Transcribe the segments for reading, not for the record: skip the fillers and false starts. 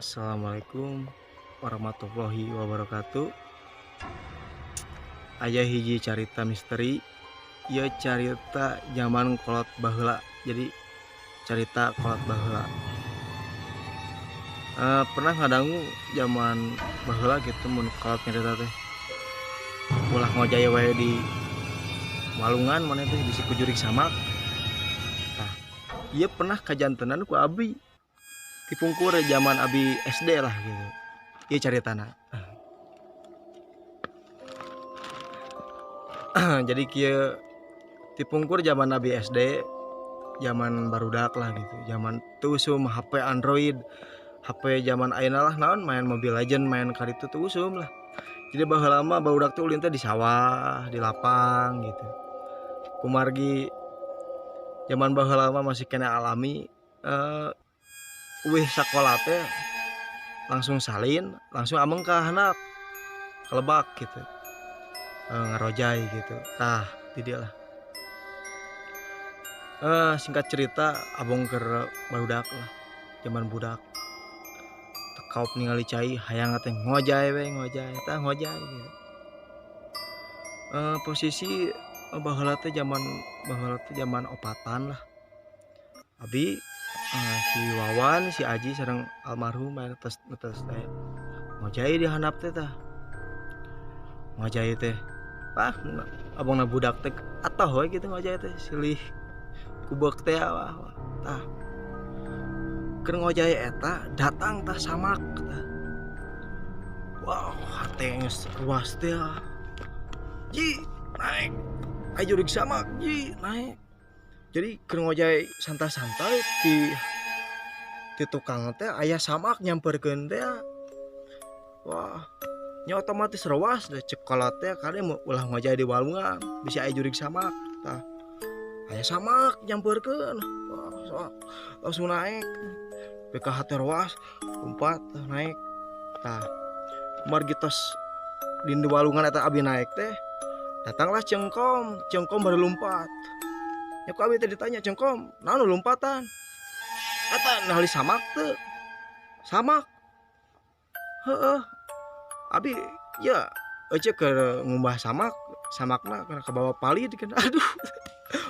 Assalamualaikum warahmatullahi wabarakatuh. Aya hiji carita misteri. Ieu carita zaman kolot baheula. Jadi carita kolot baheula. Pernah ngadangu zaman baheula gitu mun kolot nyarita teh, "Ulah ngojay wae di walungan, maneh teh bisi kujurig samak." Tah, ieu pernah kajantenan ku abi dipungkur zaman abi SD lah gitu. Ieu caritana. Jadi kieu, dipungkur zaman abi SD, zaman barudak lah gitu, zaman teu usum HP Android, HP zaman ayeuna lah, naon, main Mobile Legend, main karitu teu usum lah. Jadi baheula mah barudak teh ulin teh di sawah, di lapang gitu. Kumargi zaman baheula mah masih keneh alami, uih sakola teh langsung salin, langsung ameng ka handap, ka lebak gitu, ngarojay gitu. Tah, di dieu lah. Singkat cerita, abong keur barudak lah, zaman budak. Teu kaop ningali cai, hayang teh ngojay we, ngojay, tah ngojay gitu. Posisi baheula teh zaman baheula teh zaman opatan lah. Abi, si Wawan, si Aji sareng almarhum aya tos tos teh ngojay di handap teh tah. Ngojay teh, ah, abongna budak teh atoh we kitu ngojay teh, silih kubeuk teh, wah tah. Keur ngojay eta datang tah samak tah. Wow, hate geus ruas teh. "Ji, naik. Aya jurig samak, Ji, naik." Jadi keur ngojay santai-santai di tukang teh aya samak nyamperkeun teh. Wah, nya otomatis rewas deh. Cek kolot teh, "Kade ulah ngojay di walungan, bisa aya jurig samak." Tah, aya samak nyamperkeun. Wah, langsung naik. BKH teh rewas, lompat naik. Tah, margi tos di walungan eta abi naik teh, datanglah Cengkom. Cengkom baru lompat. Ya ku abi teh ditanya, "Cengkom, naon lompatan?" "Eta ningali samak teu?" "Samak?" "Heeh." Abi ya ece keur ngumbah samak, samakna kana kabawa palid kan. Aduh.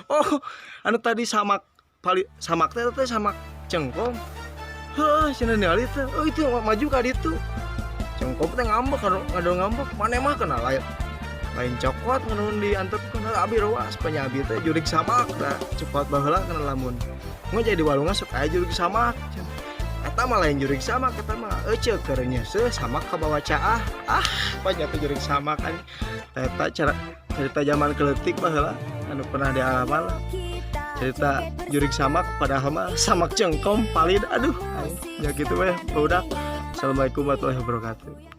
Oh, anu tadi samak palid, samak teh teh samak Cengkom. "Heuh," cenah, "ningali teh?" "Oh, itu maju ka ditu." Cengkom teh ngambek, ngadu ngambek, "Maneh mah kena lain lain cokot ngeunun diantepkeun." Abi rewas, nya abi teh jurig samak da cokot baheula kana lamun ngojay di walungan sok aya jurig samak. "Eta mah lain jurig samak, eta mah ece keur nyeuseuh samak kabawa caah." Ah, banyak teh jurig samak kan. Eta cara cerita zaman keleutik baheula anu pernah dialaman lah. Cerita jurig samak, padahal mah samak Cengkom palid. Aduh, ya gitu weh, barudak. Assalamualaikum warahmatullahi wabarakatuh.